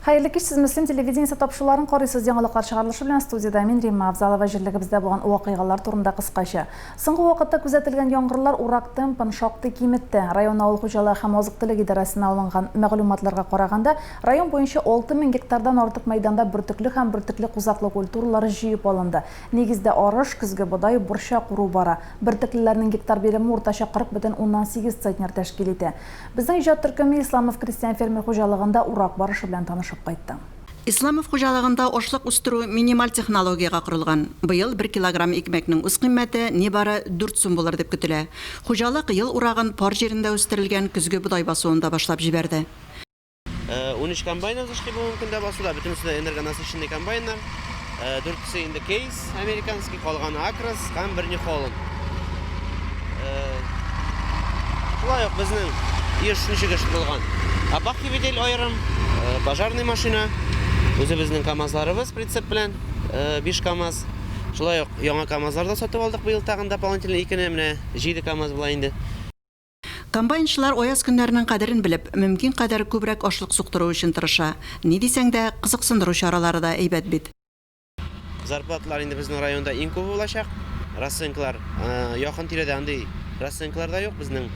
Хәерле кич, сез Мөслим телевидениесе тапшыруларын карыйсыз. Яңалыклар чыгарылышы белән студиядә мин Римма Авзалова. Җирлегебездә булган вакыйгалар турында кыскача. Соңгы вакытта күзәтелгән яңгырлар урак темпын шактый киметте. Район авыл хуҗалыгы һәм азык-төлек идарәсенә алынган мәгълүматларга караганда, район буенча 6000 гектардан артык мәйданда бөртекле һәм бөртекле-кузаклы культуралар җыеп алынды. Нигездә арыш, көзге бодай, борчак уру бара. Бөртеклеләрнең гектар биреме уртача 40,8 центнер тәшкил итә. Безнең иҗат төркеме Исламов крестьян-фермер хуҗалыгында урак барышы белән танышып кайтты. Исламов хуҗалыгында ашлык үстерү минималь технологиягә корылган. Быел бер килограмм икмәкнең үзкыйммәте нибары дүрт сум булыр дип көтелә. Хуҗалык ел урагын пар җирендә үстерелгән көзге бодай басуында башлап җибәрде. 13 комбайныбыз эшли бүгенге көндә басуда. Бөтенесе дә энергонасыщенный комбайннар. Дүртесе инде Кейс американский, калганы Акрос һәм бер Нью Холланд. Шулай ук безнең еш ничек эш булган. Апахивитель аерым, пожарный машина, үзебезнең КАМАЗларыбыз прицеп белән, 5 КАМАЗ. Шулай ук яңа КАМАЗлар да сатып алдык быел тагын дополнительно икене, менә 7 КАМАЗ була инде. Комбайнчылар аяз көннәрнең кадерен белеп, мөмкин кадәр күбрәк ашлык суктыру өчен тырыша. Ни дисәң дә, кызыксындыру чаралары да әйбәт бит. Зарплаталар инде безнең районда иң күбе булачак. Расценкалар, якын тирәдә андый расценкалар да юк безнең.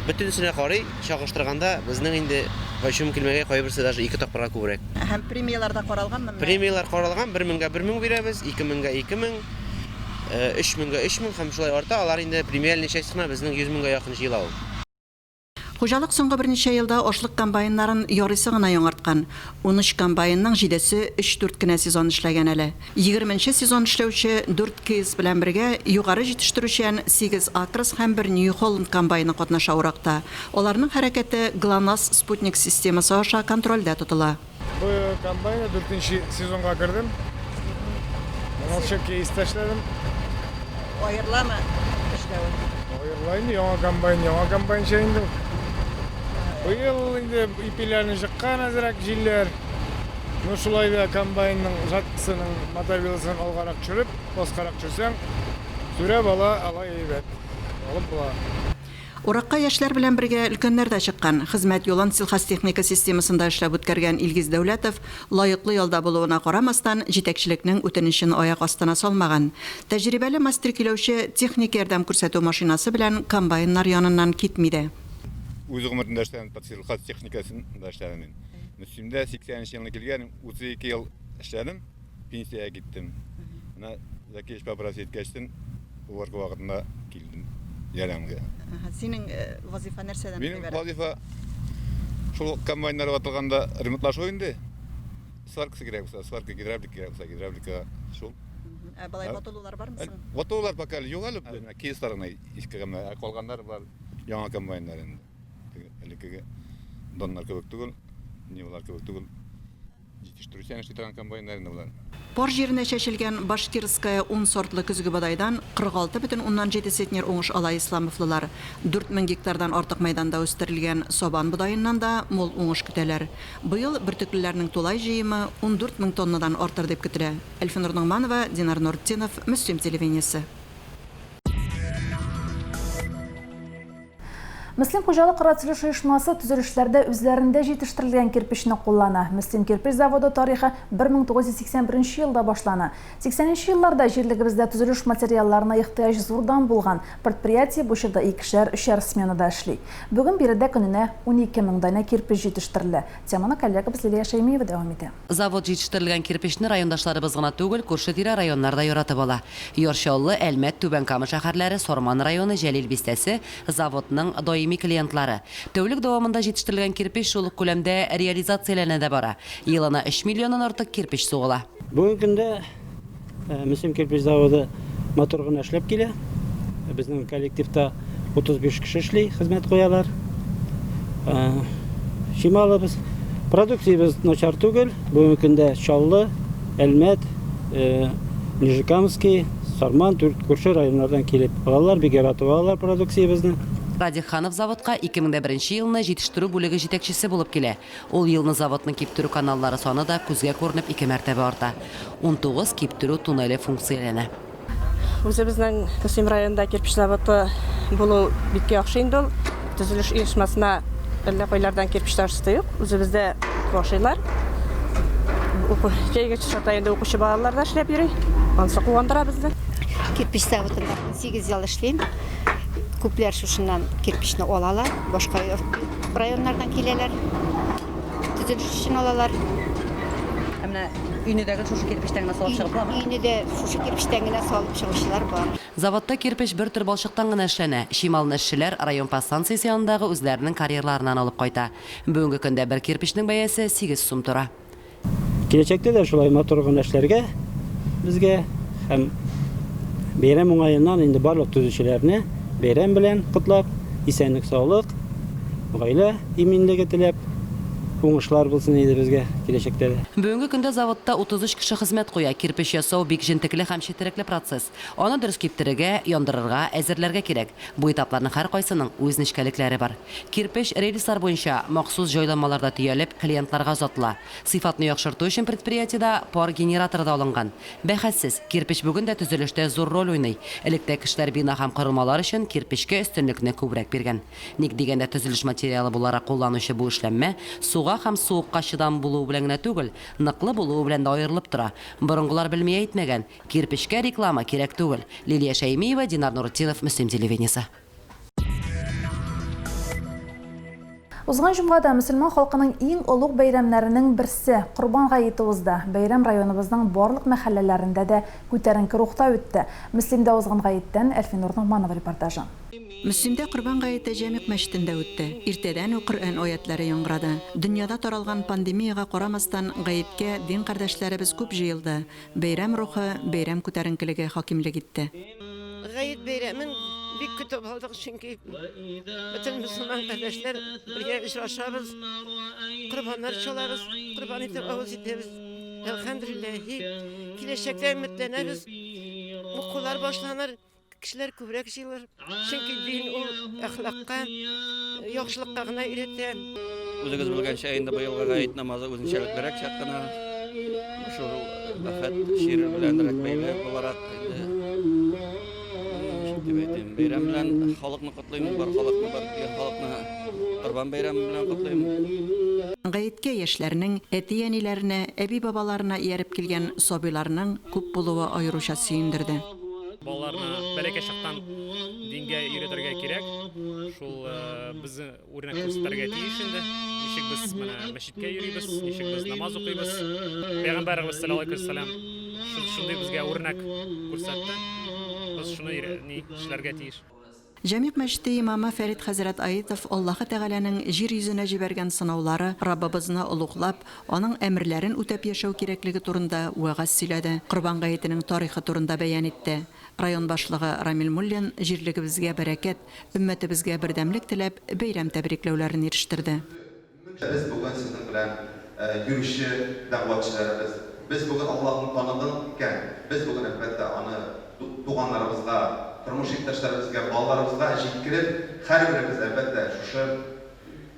Бөтенесенә карый, чагыштырганда, безнең инде кайчы килмәгәй, кайберсе даже ике тапкырга күбрәк. Һәм премияләр дә каралганмы? Премияләр каралган, бер меңгә бер мең бирәбез, ике меңгә ике мең. 3 меңгә 3 мең һәм шулай арта, алар инде премиальный часть кына безнең 100 меңгә якын җыела ул. Хуҗалык соңгы берничә елда ашлык комбайннарын ярыйсы гына яңарткан. 13 комбайнның җидесе өч-дүрт кенә сезон эшләгән әле. Егерменче сезон эшләүче дүрт Кейс белән бергә югары җитештерүчән сигез Акрос һәм бер Нью Холланд комбайны катнаша уракта. Аларның хәрәкәте Глонасс спутник системасы аша контрольдә тотыла. Бу комбайнда дүртенче сезонга кердем. Моңарчы кейста эшләдем. Аерыламы эшләве? Аерыла инде, яңа комбайн, яңа комбайнча инде. Быел инде ипиләрне чыккан әзрәк җилләр. Ну шулай да комбайнның жаткысының мотобиласын алгарак төшереп, баскарак төшерсәң, сүрәп ала, алай әйбәт. Алып була. Уракка яшьләр белән бергә өлкәннәр дә чыккан. Хезмәт юлын Сельхозтехника системасында эшләп үткәргән Илгиз Дәүләтов, лаеклы ялда булуына карамастан, җитәкчелекнең үтенечен аяк астына салмаган. Тәҗрибәле мастер-көйләүче техник ярдәм күрсәтү машинасы белән комбайннар яныннан китми дә. Үз гомеремдә эшләдем, Сельхозтехникасында эшләдем мин. Мөслимдә 80 нче елны килгән, 32 ел эшләдем. Пенсиягә киттем. Менә Зәкиевич попросить иткәчтен, уборка вакытында килдем ярдәмгә. Синең вазифа нәрсәдән гыйбарәт? Минем вазифа шул комбайннар ватылганда ремонтлашу инде. Сваркасы кирәк булса, сварка, гидравлика кирәк булса, гидравлика шул. Ә болай ватылулар бармы соң? Ватылулар пока әле юк әле. Менә кейслар гына иске генә, ә калганнары болар яңа комбайннар инде. Элеккеге Доннар кебек түгел, Нивалар кебек түгел. Җитештерүчән эшли торган комбайннар инде болар. Пар җиренә чәчелгән Башкирская ун сортлы көзге бодайдан 46,7 центнер уңыш ала исламовлылар. 4000 гектардан артык мәйданда үстерелгән сабан бодаеннан да мул уңыш көтәләр. Быел бөртеклеләрнең тулай җыемы 14 мең тоннадан артыр дип көтелә. Әлфинур Ногманова, Динар Нуртдинов, Мөслим телевидениесе. Мөслим хуҗалык кара-төзелеш оешмасы төзелешләрдә үзләрендә җитештерелгән кирпечне куллана. Мөслим кирпеч заводы тарихы 1981 елда башлана. 80 нче елларда җирлегебездә төзелеш материалларына ихтыяҗ зурдан булган. Предприятие бу чорда икешәр, өчәр сменада эшли. Бүген биредә көненә 12 мең данә кирпеч җитештерелә. Теманы коллегабыз Лилия Шәймиева дәвам итә. Завод җитештерелгән кирпечне райондашларыбыз гына түгел, күрше-тирә районнар да яратып ала. Яр Чаллы, Әлмәт, Түбән Кама шәһәрләре, Сарман районы, Җәлил бистәсе, заводның даими клиентлары. Тәүлек дәвамында җитештерелгән кирпеч шул ук күләмдә реализацияләнә дә бара. Елына өч миллионнан артык кирпеч сугыла. Бүгенге көндә Мөслим кирпеч заводы матур гына эшләп килә. Безнең коллективта 35 кеше эшли, хезмәт куялар. Чималыбыз, продукциябез начар түгел. Бүгенге көндә Чаллы, Әлмәт, Нижнекамский, Сарман, күрше районнардан килеп алалар, бик яратып алалар продукциябезне. Радик Ханов заводка 2001 елны җитештерү бүлеге җитәкчесе булып килә. Ул елны заводның киптерү каналлары саны да күзгә күренеп ике мәртәбә арта. 19 киптерү туннеле функцияләнә. Үзебезнең Мөслим районында кирпеч заводы булу бик яхшы инде ул. Төзелеш оешмасына әллә кайлардан кирпеч ташысы юк. Үзебездә ашыйлар. Җәйге чорда инде укучы балалар да эшләп йөри. Анысы куандыра безне. Кирпеч заводында 18 ел эшлим. Күпләр шушыннан кирпечне алалар, башка районнардан киләләр. Төзелеш өчен алалар. Ә менә өйне дә гел шушы кирпечтән генә салып чыгып буламы? Өйне дә шушы кирпечтән генә салып чыгучылар бар. Заводта кирпеч бер төр балчыктан гына эшләнә. Чималны эшчеләр район подстанциясе янындагы үзләренең карьерларыннан алып кайта. Бүгенге көндә бер кирпечнең бәясе 8 сум тора. Киләчәктә дә шулай матур гына эшләргә безгә һәм бәйрәм уңаеннан инде барлык төзүчеләрне бәйрәм белән котлап, исәнлек-саулык, гаилә иминлеге теләп, уңышлар булсын иде безгә киләчәктә дә. Бүгенге көндә заводта 33 кеше хезмәт куя. Кирпеч ясау бик җентекле һәм четерекле процесс. Аны дөрес киптерергә, яндырырга, әзерләргә кирәк. Бу этапларның һәркайсының үз нечкәлекләре бар. Кирпеч, рельслар буенча махсус җайланмаларда төялеп, клиентларга озатыла. Сыйфатны яхшырту өчен предприятиедә пар генераторы да алынган. Бәхәссез, кирпеч бүген дә төзелештә зур роль уйный. Электә кешеләр бина һәм корылмалар өчен кирпечкә өстенлекне күбрәк биргән. Ник дигәндә, төзелеш материалы буларак кулланучы бу эшләнмә суга һәм суыкка чыдам булуы белән генә түгел, ныклы булуы белән дә аерылып тора. Борынгылар белми әйтмәгән, Кирпечкә реклама кирәк түгел. Лилия Шәймиева, Динар Нуретдинов, Мөслим телевидениесе. Узган җомгада мөселман халкының иң олуг бәйрәмнәренең берсе, Корбан гаете узды. Бәйрәм районыбызның барлык мәхәлләләрендә дә күтәренке рухта үтте. Мөслимдә узган гаеттән Әлфинур Ногманова репортажы. Мөслимдә Корбан гаете Җәмигъ мәчетендә үтте. Иртәдән үк Коръән аятләре яңгырады. Дөньяда таралган пандемиягә карамастан, гаеткә дин кардәшләребез күп җыелды. Бәйрәм рухы, бәйрәм күтәренкелеге хакимлек итте. Гает бәйрәмен бик көтеп алдык, чөнки бөтен мөселман кардәшләр бергә очрашабыз, корбаннар чалабыз, корбан итеп авыз итәбез. Әлхәмдүлилләһи, киләчәктә өметләнәбез, укулар башланыр. Кешеләр күбрәк җыелыр. Чөнки дин ул әхлакка, яхшылыкка гына өйрәтә. Үзегез белгәнчә, инде быелгы гает намазы үзенчәлеклерәк чак кына. Шул афәт чир беләнрәк бәйле буларак инде ничек дип әйтим, бәйрәм белән халыкны котлыйм, бар халыкны, бар килгән халыкны Корбан бәйрәме белән котлыйм. Гаеткә яшьләрнең, әти-әниләренә, әби-бабаларына ияреп килгән сабыйларның күп булуы аеруча сөендерде. Балаларны бәләкәй чактан дингә өйрәтергә кирәк. Шул без үрнәк күрсәтергә тиеш инде. Ничек без менә мәчеткә йөрибез, ничек без намаз укыйбыз. Пәйгамбәребез саллаллаһу алейһи вәсәлләм шундый безгә үрнәк күрсәтте. Без шуны ни эшләргә тиеш. Җәмигъ мәчете имамы Фәрит хәзрәт Аитов Аллаһы Тәгаләнең җир йөзенә җибәргән сынаулары, Раббыбызны олуглап, Аның әмерләрен үтәп яшәү кирәклеге турында вәгазь сөйләде, Корбан гаетенең тарихы турында бәян итте. Район башлыгы Рамил Муллин җирлегебезгә бәрәкәт, өммәтебезгә бердәмлек теләп, бәйрәм тәбрикләүләрен ирештерде. Без бүген сезнең белән йөрүче дәгъватчыларыбыз. Без бүген Аллаһны таныдың икән, без бүген, әлбәттә, аны туганнарыбызга, тормыш иптәшләребезгә, балаларыбызга җиткереп, һәрберебез, әлбәттә, шушы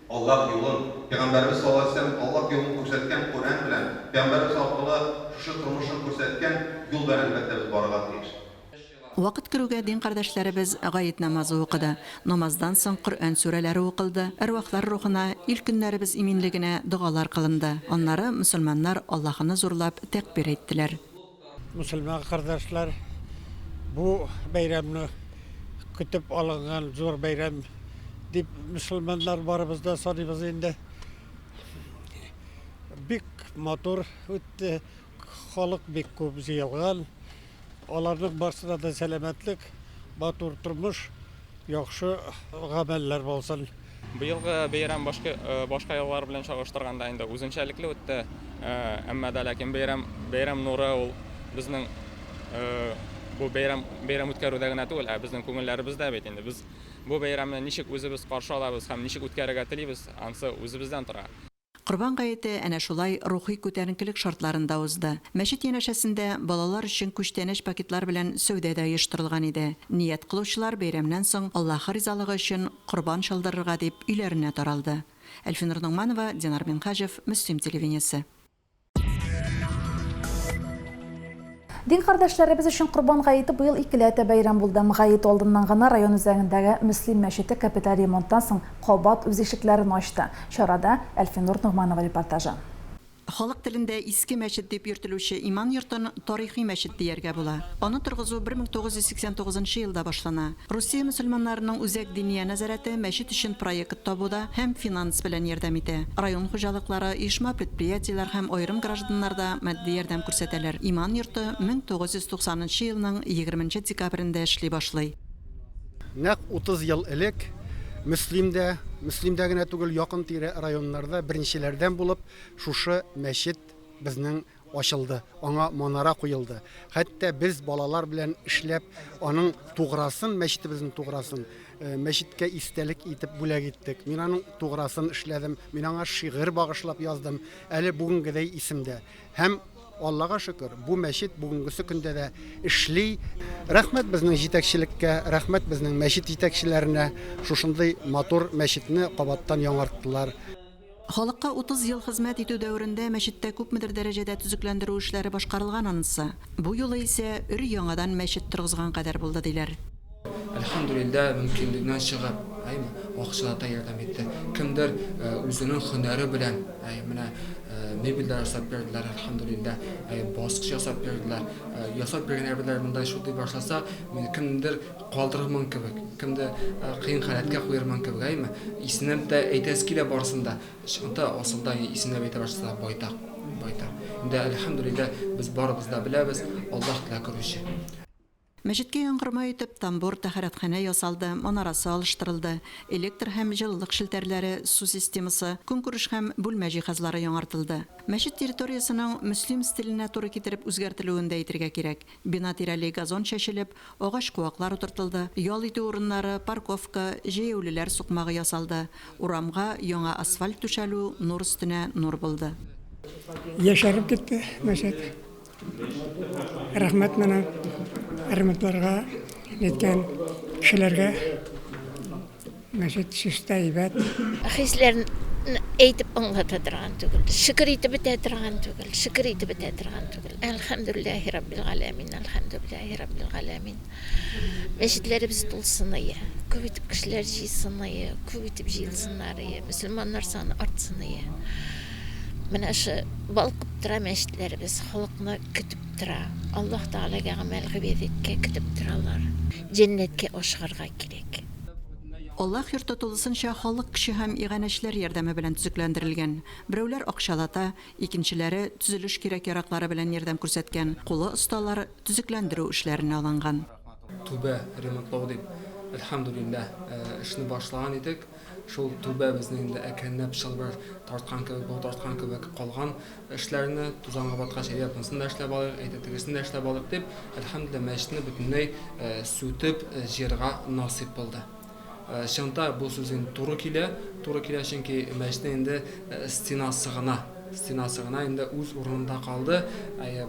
Аллаһ юлын, Пәйгамбәребез саллаллаһу галәйһи ва сәлләм Аллаһ юлын күрсәткән Коръән белән, Пәйгамбәребез аркылы шушы тормышын күрсәткән юл белән, әлбәттә, без барырга тиеш. Вакыт керүгә дин кардәшләребез гает намазы укыды. Намаздан соң Коръән сүрәләре укылды, әрвахлар рухына, ил-көннәребез иминлегенә догалар кылынды. Аннары мөселманнар Аллаһыны зурлап тәкбир әйттеләр. Мөселман кардәшләр, бу бәйрәмне көтеп алынган зур бәйрәм дип мөселманнар барыбыз да саныйбыз инде. Бик матур үтте, халык бик күп җыелган. Аларның барсына да сәламәтлек, матур тормыш, яхшы гамәлләр булсын. Быелгы бәйрәм башка башка еллар белән чагыштырганда инде үзенчәлекле үтте. Әмма дә ләкин бәйрәм бәйрәм нуры ул безнең бу бәйрәм бәйрәм үткәрүдә генә түгел, ә безнең күңелләребездә бит инде. Без бу бәйрәмне ничек үзебез каршы алабыз һәм ничек үткәрергә телибез, ансы үзебездән тора. Корбан гаете әнә шулай рухи күтәренкелек шартларында узды. Мәчет янәшәсендә балалар өчен күчтәнәч пакетлар белән сәүдә дә оештырылган иде. Ният кылучылар бәйрәмнән соң Аллаһы ризалыгы өчен корбан чалдырырга дип өйләренә таралды. Әлфинур Ногманова, Динар Минһаҗев, Мөслим телевидениесе. Дин кардәшләребез өчен Корбан гаете быел икеләтә бәйрәм булды. Гает алдыннан гына район үзәгендәге Мөслим мәчете капиталь ремонттан соң кабат үз ишекләрен ачты. Чарада Әлфинур Ногманова репортажы. Халык телендә Иске мәчет дип йөртелүче иман йортын тарихи мәчет дияргә була. Аны торгызу 1989 нчы елда башлана. Русия мөселманнарының Үзәк диния нәзарәте мәчет өчен проект табуда һәм финанс белән ярдәм итә. Район хуҗалыклары, оешма-предприятиеләр һәм аерым гражданнар да матди ярдәм күрсәтәләр. Иман йорты 1990 нчы елның 20 нче декабрендә эшли башлый. Нәкъ 30 ел элек Мөслимдә, Мөслимдә генә түгел, якын-тирә районнарда беренчеләрдән булып шушы мәчет безнең ачылды, аңа манара куелды. Хәтта без балалар белән эшләп, аның туграсын, мәчетебезнең туграсын, мәчеткә истәлек итеп бүләк иттек. Мин аның туграсын эшләдем, мин аңа шигырь багышлап яздым, әле бүгенгедәй исемдә. Һәм, Аллага шөкер, бу мәчет бүгенгесе көндә дә эшли. Рәхмәт безнең җитәкчелеккә, рәхмәт безнең мәчет җитәкчеләренә, шушындый матур мәчетне кабаттан яңарттылар. Халыкка 30 ел хезмәт итү дәверендә мәчеттә күпмедер дәрәҗәдә төзекләндерү эшләре башкарылган анысы. Бу юлы исә өр-яңадан мәчет торгызган кадәр булды, диләр. Әлхәмдүлилләһ, мөмкинлегеннән чыгып, әйме, акчалата ярдәм итте. Кемдер үзенең һөнәре белән, әй, менә мебельләр ясап бирделәр, әлхәмдүлилләһ, әй, баскыч ясап бирделәр. Ясап биргән әйберләр монда шундый башласа, мин кемнедер калдырырмын кебек, кемдер кыен халәткә куермын кебек, әйме. Исемләп тә әйтәсе килә барысын да. Чынлыкта, асылда исемләп әйтә башласа, байтак, байтак. Инде, әлхәмдүлилләһ, без барыбыз да беләбез, Аллаһ Тәгалә күрүче. Мәчеткә яңгырма итеп тамбур, тәһарәтханә ясалды, манарасы алыштырылды, электр һәм җылылык челтәрләре, су системасы, көнкүреш һәм бүлмә җиһазлары яңартылды. Мәчет территориясенең Мөслим стиленә туры китереп үзгәртелүен дә әйтергә кирәк. Бина тирәли газон чәчелеп, агач-куаклар утыртылды, ял итү урыннары, парковка, җәяүлеләр сукмагы ясалды, урамга яңа асфальт түшәлү нур өстенә нур булды. Яшәреп китте мәчет. Рәхмәт менә ремонтларга ниткән кешеләргә. Мәчет чиста, әйбәт. Хисләрне әйтеп аңлата торган түгел. Шөкер итеп бетә торган түгел. Шөкер итеп бетә торган түгел. Әлхәмдүлилләһи раббил галәмин, әлхәмдүлилләһи раббил галәмин. Мәчетләребез тулсын ие. Күп итеп кешеләр җыйсын ие, күп итеп җыелсыннар ие. Мөселманнар саны артсын ие. Менә шы балкып тора мәчетләребез, халыкны көтеп тора. Аллаһ Тәгаләгә гамәл гыйбадәткә көтеп торалар. Җәннәткә ашыгырга кирәк. Аллаһ йорты тулысынча халык көче һәм иганәчеләр ярдәме белән төзекләндерелгән. Берәүләр акчалата, икенчеләре төзелеш кирәк-яраклары белән ярдәм күрсәткән, кулы осталар төзекләндерү эшләренә алынган. Түбә ремонтлау дип, әлхәмдүлилләһ, эшне башлаган идек. Шул түбә безне инде әкренләп чылбыр тарткан кебек, бау тарткан кебек калган эшләрне, тузанга баткач, әйдә монысын да эшләп алыйк, әйдә тегесен дә эшләп алыйк дип, әлхәмдүлилләһ, мәчетне бөтенләй сүтеп җыярга насыйп булды. Чынлыкта бу сүз инде туры килә, туры килә, чөнки мәчетнең инде стенасы гына, стенасы гына инде үз урынында калды.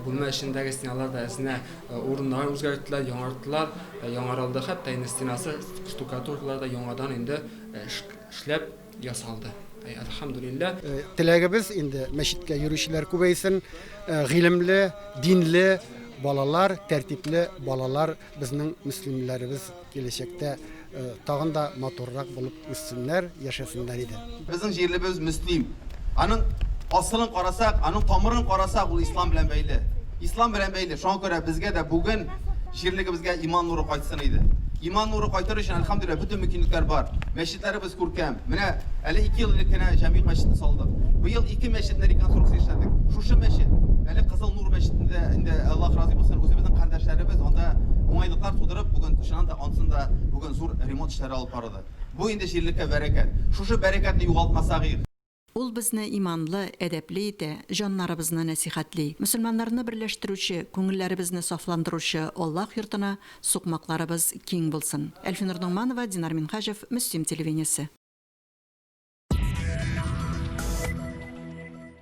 Бүлмә эчендәге стеналар да әзенә Урыннарын үзгәрттеләр, яңарттылар, яңарылды. Хәтта инде стенасы, штукатуркалар да яңадан инде эшләп ясалды. Әлхәмдүлилләһ. Теләгебез инде мәчеткә йөрүчеләр күбәйсен, гыйлемле, динле балалар, тәртипле балалар безнең мөслимләребез киләчәктә тагын да матуррак булып үссеннәр, яшәсеннәр иде. Безнең җирлебез Мөслим. Аның асылын карасак, аның тамырын карасак, ул ислам белән бәйле. Ислам белән бәйле. Шуңа күрә безгә дә бүген җирлегебезгә иман нуры кайтсын иде. Иман нуры кайтыр өчен, әлхәмдүлилләһ, бөтен мөмкинлекләр бар. Мәчетләребез күркәм. Менә әле ике ел элек кенә Җәмигъ мәчетен салдык. Быел ике мәчетне реконструкция эшләдек. Шушы мәчет, әле Кызыл Нур мәчетендә инде Аллаһ разый булсын, үзебезнең кардәшләребез анда уңайлыклар тудырып, бүген чыннан да ансын да бүген зур ремонт эшләре алып барылды. Бу инде җирлеккә бәрәкәт. Шушы бәрәкәтне югалтмасак их. Ул безне иманлы, әдәпле итә, җаннарыбызны нәсыйхәтли. Мөселманнарны берләштерүче, күңелләребезне сафландыручы Аллаһ йортына сукмакларыбыз киң булсын. Әлфинур Ногманова, Динар Минһаҗев, Мөслим телевидениесе.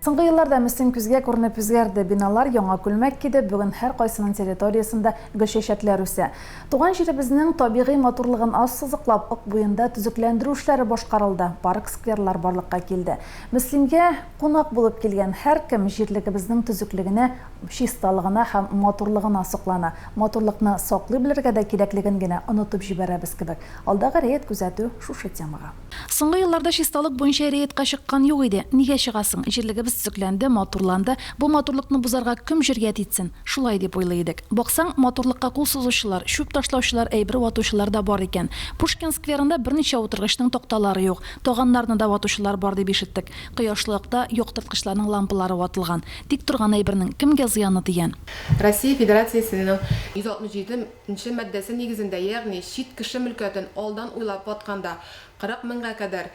Соңгы елларда Мөслим күзгә күренеп үзгәрде. Биналар яңа күлмәк киде, бүген һәркайсының территориясендә гөлчәчәкләр үсә. Туган җиребезнең табигый матурлыгын ассызыклап, Ык буенда төзекләндерү эшләре башкарылды, парк-скверлар барлыкка килде. Мөслимгә кунак булып килгән һәркем җирлегебезнең төзеклегенә, чисталыгына һәм матурлыгына соклана. Матурлыкны саклый белергә дә кирәклеген генә онытып җибәрәбез кебек. Алдагы рейд күзәтү шушы темага. Соңгы елларда чисталык буенча рейдка чыккан юк иде. Нигә чыгасың? Җирлегебез төзекләнде, матурланды. Бу матурлыкны бозарга кем җөрьәт итсен? Шулай дип уйлый идек. Баксаң, матурлыкка кул сузучылар, чүп ташлаучылар, әйбер ватучылар да бар икән. Пушкин скверында берничә утыргычның такталары юк. Таганнарны да ватучылар бар дип ишеттек. Кояшлы Ыкта яктырткычларның лампалары ватылган. Тик торган әйбернең кемгә зыяны тигән? Россия Федерациясенең 167 нче маддәсе нигезендә, ягъни чит кеше мөлкәтен алдан уйлап ватканда, 40 меңгә кадәр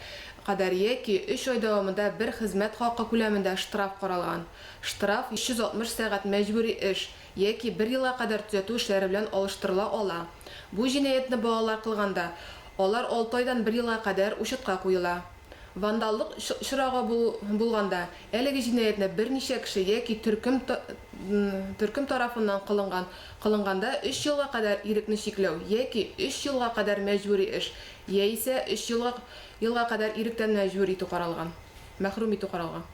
кадәр яки өч ай дәвамында бер хезмәт хакы күләмендә штраф каралган. Штраф 360 сәгать мәҗбүри эш яки бер елга кадәр төзәтү эшләре белән алыштырыла ала. Бу җинаятьне балалар кылганда, алар алты айдан бер елга кадәр учетка куела. Вандаллык очрагы булганда, әлеге җинаятьне берничә кеше яки төркем төркем тарафыннан кылынган кылынганда өч елга кадәр ирекне чикләү яки өч елга кадәр мәҗбүри эш, яисә өч елга елга кадәр иректән мәҗбүр итү каралган. Мәхрүм итү каралган.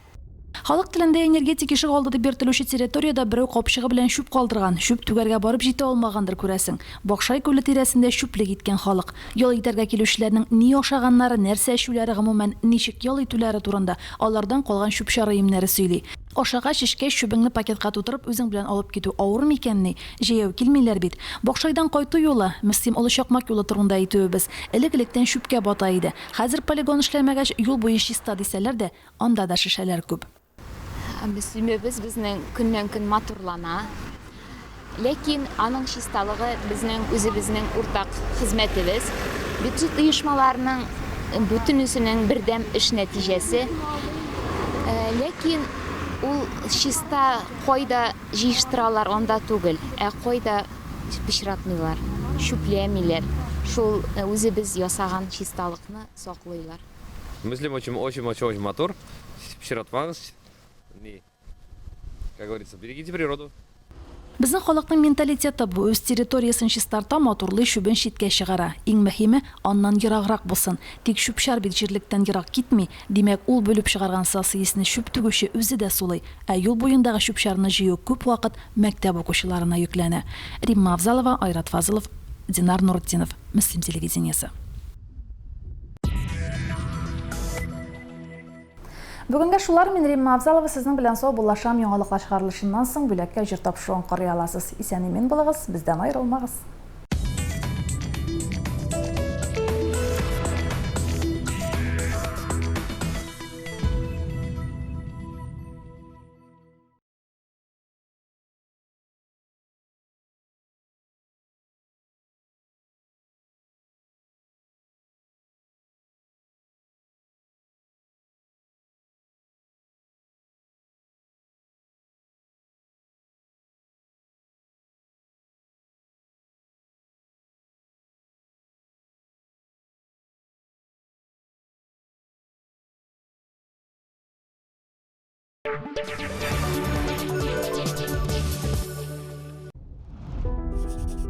Халык телендә энергетик ишегалды дип йөртелүче территориядә берәү капчыгы белән чүп калдырган. Чүп түгәргә барып җитә алмагандыр, күрәсең. Бакшай күле тирәсендә чүплек иткән халык. Ял итәргә килүчеләрнең ни ашаганнары, нәрсә эчүләре, гомумән, ничек ял итүләре турында алардан калган чүп-чар өемнәре сөйли. Ашагач, эчкәч, чүбеңне пакетка тутырып, үзең белән алып китү авыр микәнни? Җәяү килмиләр бит. Бакшайдан кайту юлы, Мөслим Олы Чакмак юлы турында әйтүебез, элек-электән чүпкә бата иде. Хәзер полигон эшләмәгәч, юл буе чиста дисәләр дә, Анда да шешәләр күп. Мөслимебез безнең көннән-көн матурлана. Ләкин аның чисталыгы безнең үзебезнең уртак хезмәтебез. Бюджет оешмаларының бөтенесенең бердәм эш нәтиҗәсе. Ләкин ул чиста кайда җыештыралар, анда түгел, ә кайда пычратмыйлар, чүпләмиләр, шул үзебез ясаган чисталыкны саклыйлар. Мөслим очень очень очень очень матур. Пычратмагыз. Ни. Как говорится, берегите природу. Безнең халыкның менталитеты бу, үз территориясен чистарта, матурлый, чүбен читкә чыгара. Иң мөһиме, аннан ераграк булсын. Тик чүп-чар бит җирлектән ерак китми, димәк, ул бүлеп чыгарган сасы исне чүп түгүче үзе дә сулый. Ә юл буендагы чүп-чарны җыю күп вакыт мәктәп укучыларына йөкләнә. Римма Авзалова, Айрат Фазылов, Динар Нуртдинов, Мөслим телевидениесе. Бүгенгә шулар, мин Римма Авзалова сезнең белән саубуллашам. Яңалыклар чыгарылышыннан соң бүләккә җыр тапшыруын карый аласыз. Исән-имин булыгыз, бездән аерылмагыз.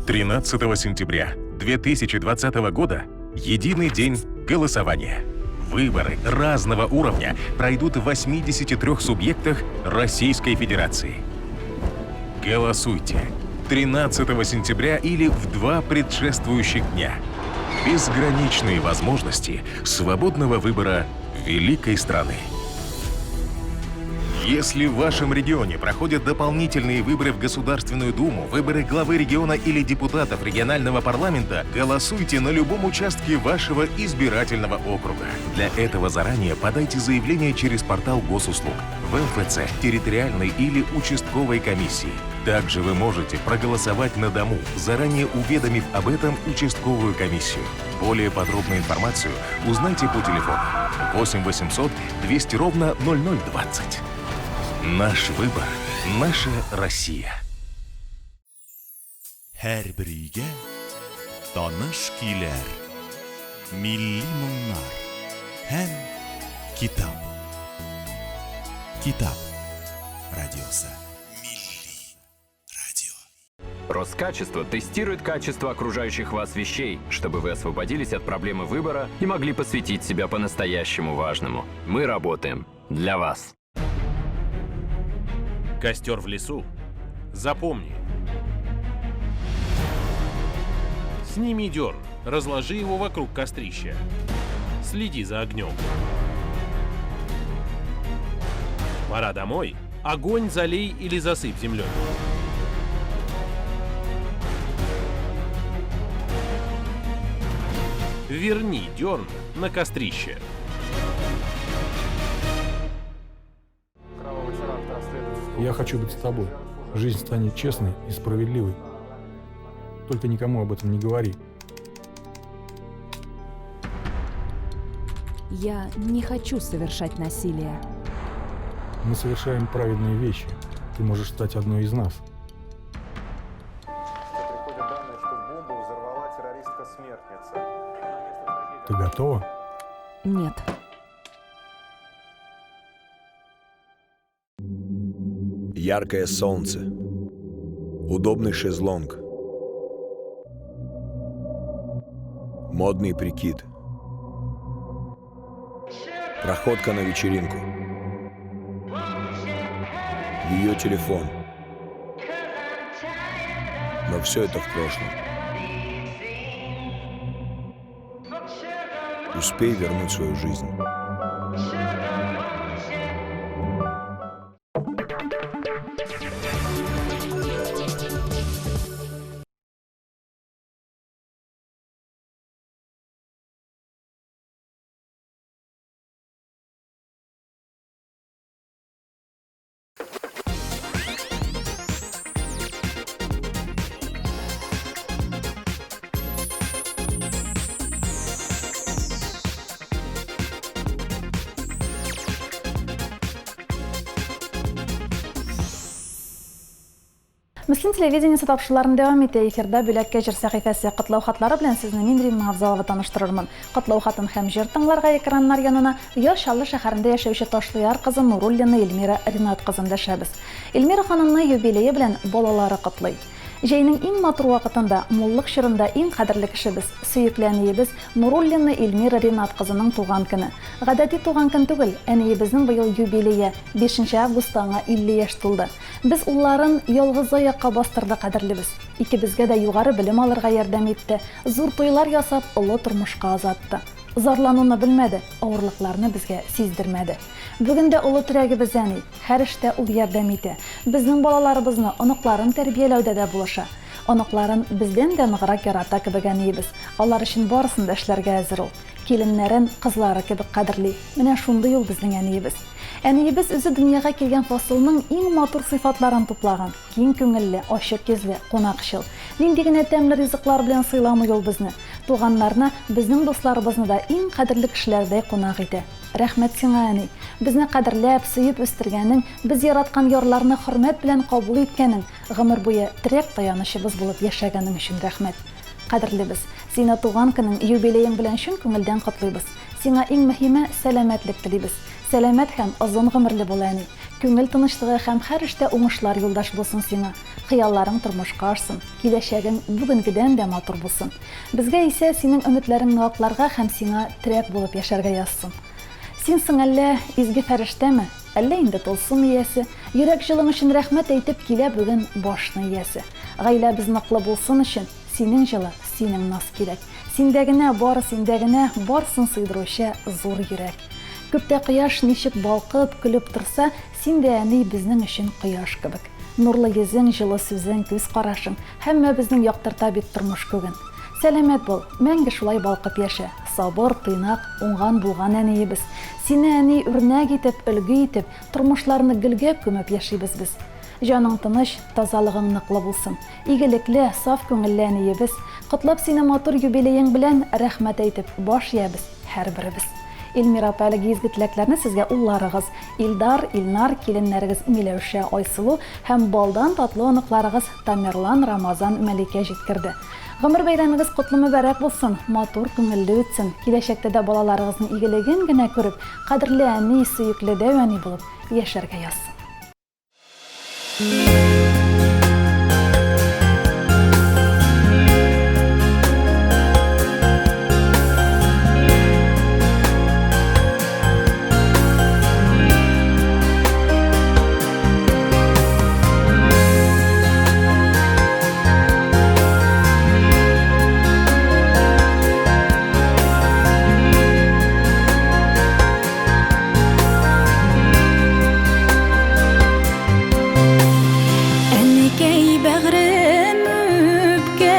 13 сентября 2020 года единый день голосования. Выборы разного уровня пройдут в 83 субъектах Российской Федерации. Голосуйте 13 сентября или в два предшествующих дня. Безграничные возможности свободного выбора великой страны. Если в вашем регионе проходят дополнительные выборы в Государственную Думу, выборы главы региона или депутатов регионального парламента, голосуйте на любом участке вашего избирательного округа. Для этого заранее подайте заявление через портал госуслуг, в МФЦ, территориальной или участковой комиссии. Также вы можете проголосовать на дому, заранее уведомив об этом участковую комиссию. Более подробную информацию узнайте по телефону 8 800 200 ровно 0020. Наш выбор – наша Россия. Һәрбер өйгә таныш көйләр, милли моңнар һәм китап. Китап радиосы. Милли радио. Роскачество тестирует качество окружающих вас вещей, чтобы вы освободились от проблемы выбора и могли посвятить себя по-настоящему важному. Мы работаем для вас. Костер в лесу. Запомни. Сними дерн, разложи его вокруг кострища. Следи за огнем. Пора домой. Огонь залей или засыпь землей. Верни дерн на кострище. Я хочу быть с тобой. Жизнь станет честной и справедливой. Только никому об этом не говори. Я не хочу совершать насилие. Мы совершаем праведные вещи. Ты можешь стать одной из нас. Ты готова? Нет. Яркое солнце. Удобный шезлонг. Модный прикид. Проходка на вечеринку. Ее телефон. Но все это в прошлом. Успей вернуть свою жизнь. Мөслим телевидениесе тапшыруларын дәвам итә. Эфирда Бүләккә җыр сәхифәсе. Котлау хатлары белән сезне мин Римма Авзалова таныштырырмын. Котлау хатын һәм җыр тыңларга экраннар янына Яр Чаллы шәһәрендә яшәүче Ташлыяр кызы Нуруллина Эльмира Ринат кызын дәшәбез. Эльмира ханымны юбилее белән балалары котлый. Җәйнең иң матур вакытында, муллык чорында иң кадерле кешебез, сөекле әниебез Нуруллина Эльмира Ринат кызының туган көне. Гадәти туган көн түгел, әниебезнең быел юбилее, 5 августта аңа 50 яшь тулды. Без улларын ялгыз аякка бастырды кадерлебез. Икебезгә дә югары белем алырга ярдәм итте, зур туйлар ясап, олы тормышка озатты. Зарлануны белмәде, авырлыкларны безгә сиздермәде. Бүген дә олы терәгебез әни, һәр эштә ул ярдәм итә. Безнең балаларыбызны, оныкларын тәрбияләүдә дә булыша. Оныкларын бездән дә ныграк ярата кебек әниебез. Алар өчен барысын да эшләргә әзер ул. Киленнәрен кызлары кебек кадерли. Менә шундый ул безнең әниебез. Әниебез үзе дөньяга килгән фасылның иң матур сыйфатларын туплаган. Киң күңелле, ачык йөзле, кунакчыл. Нинди генә тәмле ризыклар белән сыйламый ул безне. Туганнарны, безнең дусларыбызны да иң кадерле кешеләрдәй кунак итә. Рәхмәт сиңа, әни! Безне кадерләп, сөеп үстергәнең, без яраткан ярларны хөрмәт белән кабул иткәнең, гомер буе терәк-таянычыбыз булып яшәгәнең өчен рәхмәт. Кадерлебез, сине туган көнең, юбилеең белән чын күңелдән котлыйбыз. Сиңа иң мөһиме, сәламәтлек телибез. Сәламәт һәм озын гомерле бул, әни. Күңел тынычлыгы һәм һәр эштә уңышлар юлдаш булсын сиңа. Хыялларың тормышка ашсын, киләчәгең бүгенгедән дә матур булсын. Безгә исә синең өметләреңне акларга һәм сиңа терәк булып яшәргә язсын. Син соң әллә изге фәрештәме, әллә инде тылсым иясе, йөрәк җылың өчен рәхмәт әйтеп килә бүген башны иясе. Гаиләбез ныклы булсын өчен, синең җылы, синең наз кирәк. Синдә генә, бары синдә генә барсын сыйдыручы зур йөрәк. Күктә кояш ничек балкып, көлеп торса, син дә, әни, безнең өчен кояш кебек. Нурлы йөзең, җылы сүзең, күз карашың, һәммәбезнең яктырта бит тормыш күген. Сәламәт бул, мәңге шулай балкып яшә, сабыр, тыйнак, уңган-булган әниебез. Сине, әни, үрнәк итеп, өлге итеп, тормышларны гөлгә күмеп яшибез без. Җаның тыныч, тазалыгың ныклы булсын. Игелекле, саф күңелле әниебез, котлап сине матур юбилеең белән, рәхмәт әйтеп, баш иябез һәрберебез. Эльмира апа, әлеге изге теләкләрне сезгә улларыгыз Илдар, Илнар, киленнәрегез Миләүшә, Айсылу һәм балдан татлы оныкларыгыз Тамерлан, Рамазан, Мәликә җиткерде. Гомер бәйрәмегез котлы-мөбарәк булсын, матур, күңелле үтсен. Киләчәктә дә балаларыгызның игелеген генә күреп, кадерле әни, сөекле дәү әни булып яшәргә язсын. Әнкәй бәгърем үпкәләмә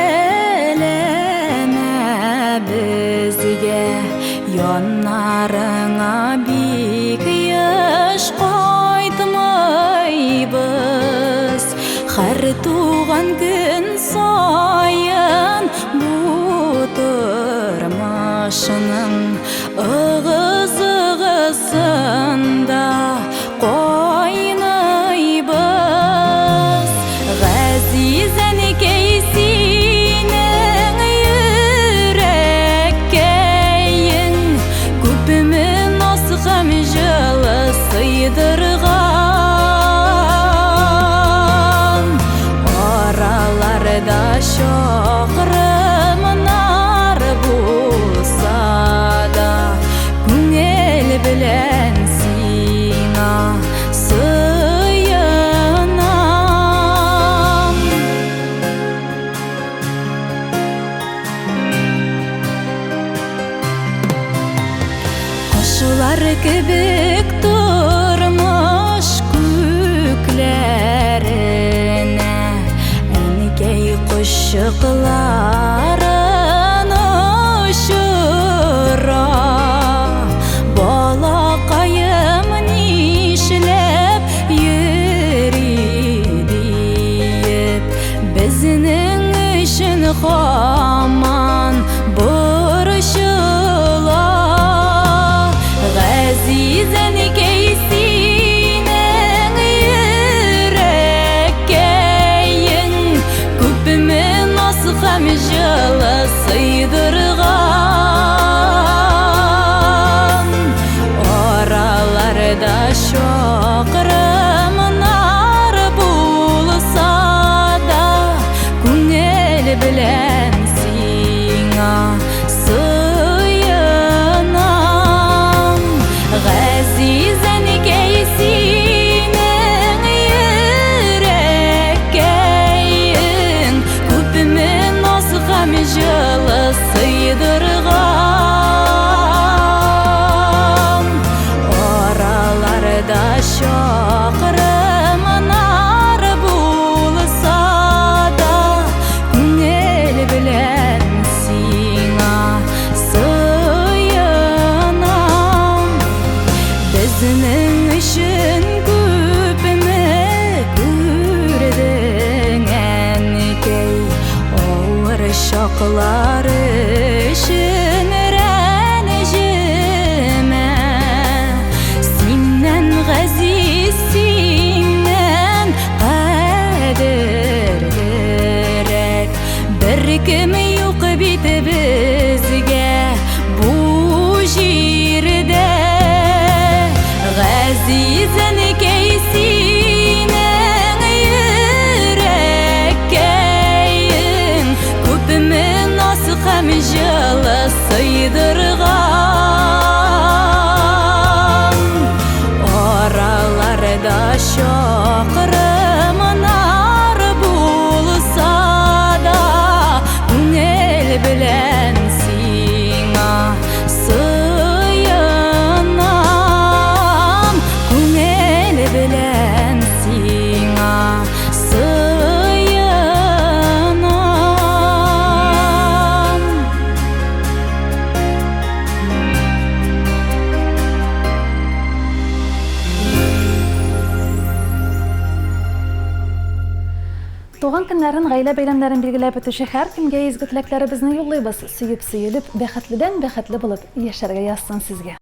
безгә Яннарыңа бик еш кайтмыйбыз Хәр туган көн саен бу тормышның Ыгы-зыгысында кайныйбыз. Газиз әнкәй, синең йөрәккәең күпме наз һәм җылы сыйдырган. Араларда чакрымнар булса да, күңел белән сиңа сыенам. Кошлар кебек тормыш күкләренә Әнкәй кошчыкларын очыра. Балакаем нишләп йөри диеп, Безнең өчен һаман борчыла. Газиз әнкәй, синең йөрәккәең күпме наз һәм җылы сыйдырган. Араларда чакрымнар булса да, күңел белән сиңа сыенам. Газиз әнкәй, синең йөрәккәең күпме наз һәм җылы сыйдырган. Араларда чакрымнар булса да, күңел белән сиңа сыенам. Безнең өчен күпме күрдең, әнкәй, авыр чаклар өчен рәнҗемә. Синнән газиз, синнән кадерлерәк беркем юк бит безгә бу җирдә. Газиз әнкәй, синең йөрәккәең күпме наз һәм җылы сыйдырган. Араларда чакрымнар булса да, күңел белән сиңа сыенам. Күңел белән сиңа сыенам. Туган көннәрен, гаилә бәйрәмнәрен билгеләп үтүче һәркемгә изге теләкләребезне юллыйбыз. Сөеп-сөелеп, бәхетледән-бәхетле булып яшәргә язсын сезгә.